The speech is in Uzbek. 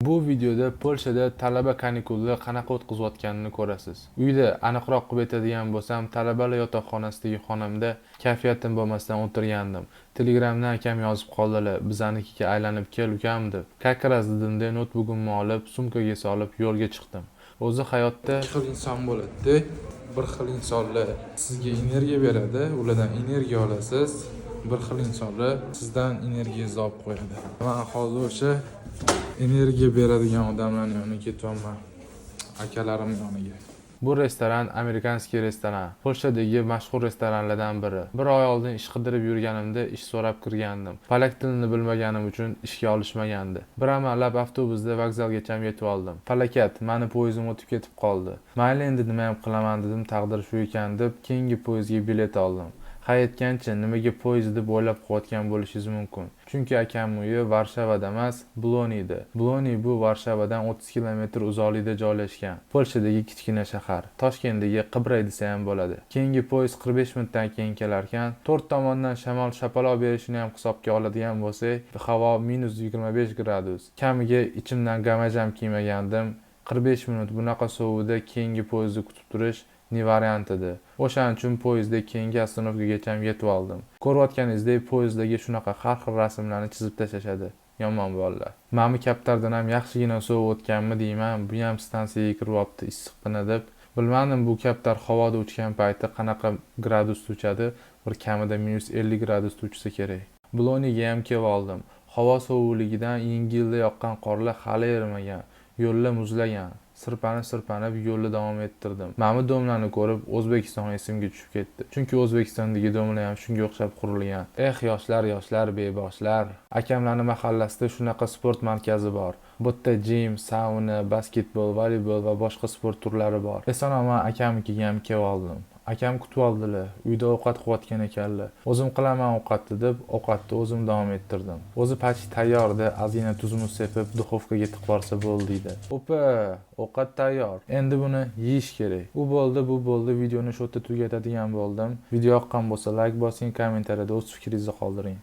Bu videoda Polshada talaba kanikulni qanaqa o'tkazayotganini ko'rasiz. Uyda, aniqroq qilib aytadigan bo'lsam, talabalar yotoqxonasidagi xonamda kayfiyatim bo'lmasdan o'tirgandim. Telegramdan akam yozib qoldilar, bizanikiga aylanib kel ukam deb. Как раз dedimda, noutbukimni olib, sumkaga solib yo'lga chiqdim. O'zi hayotda Ikki xil inson bo'ladi-da. Bir xil insonlar sizga energiya beradi, ulardan energiya olasiz. Bir xil insonlar sizdan energiyangizni olib qo'yadi. Man hozir o'sha energiya beradigan odamlarni yoniga ketyapman, akalarim yoniga. Bu restoran американский restoran. Polshadagi mashhur restoranlardan biri. Bir oy oldin ish qidirib yurganimda ish so'rab kirgandim. Polyak tilini bilmaganim uchun ishga olishmagandi. Bir amallab avtobusda vokzalgacha yetib oldim. Falokat, mani poyezdим o'tib ketib qoldi. Mayli, endi nimayam qilaman dedim, taqdir shu ekan deb keyingi poyezdga bilet oldim. Ha, aytgancha, nimaga poyezd deb o'ylab qo'yayotgan bo'lishingiz mumkin. Chunki akamning uyi Varshavada emas, Bloniyda. Bloniy bu Varshavadan 30 kilometr uzoqlikda joylashgan. Polshadagi kichkina shahar. Toshkentdagi Qibray desa ham bo'ladi. Keyingi poyezd 45 minutdan keyin kelarkan, to'rt tomondan shamol shapaloq berishini ham hisobga oladigan bo'lsak, havo -25 gradus. Kamiga ichimdan gamajam kiymagandim. 45 minut bunaqa sovuqda keyingi poyezdni kutib turish не вариант edi. O'shaning uchun poyezdda keyingi остановка gacha yetib oldim. Ko'rayotganingizdek, poyezddagi shunaqa har xil rasmlarni chizib tashlashadi. Yomon bolalar. Mani kaptardan ham yaxshigina sovuq o'tganmi deyman, bu ham stansiyaga kirib olibdi issiqqina deb. Bilmadim, bu kaptar havoda uchgan payti qanaqa gradusda uchadi, bir kamida -50 gradusda uchsa kerak. Bloniga ham kelib oldim. Havo sovuqligidan yangi yilda yoqqan qorlar hali erimagan. Yo'llar muzlagan. Sirpanib-sirpanib yo'lni davom ettirdim. Mana bu дом larni ko'rib, O'zbekiston esimga tushib ketdi. Chunki O'zbekistondagi дом lar ham shunga o'xshab qurilgan. Eh, yoshlar, yoshlar, beboshlar. Akamlarni mahallasida shunaqa sport markazi bor. Bu yerda gym, sauna, basketbol, voleybol va boshqa sport turlari bor. Eson-omon akamnikiga ham kelib oldim. Akam kutib oldilar. Uyda ovqat qilayotgan ekanlar. O'zim qilaman ovqatni deb, ovqatni o'zim davom ettirdim. O'zi почти tayyordi, ozgina tuz-muz sepib, духовка ga tiqib yuborsa bo'ldi deydi. Opa, ovqat tayyor. Endi buni yeyish kerak. U bo'ldi, bu bo'ldi. Videoni shu yerda tugatadigan bo'ldim. Video yoqqan bo'lsa, layk bosing, kommentariyada o'z fikringizni qoldiring.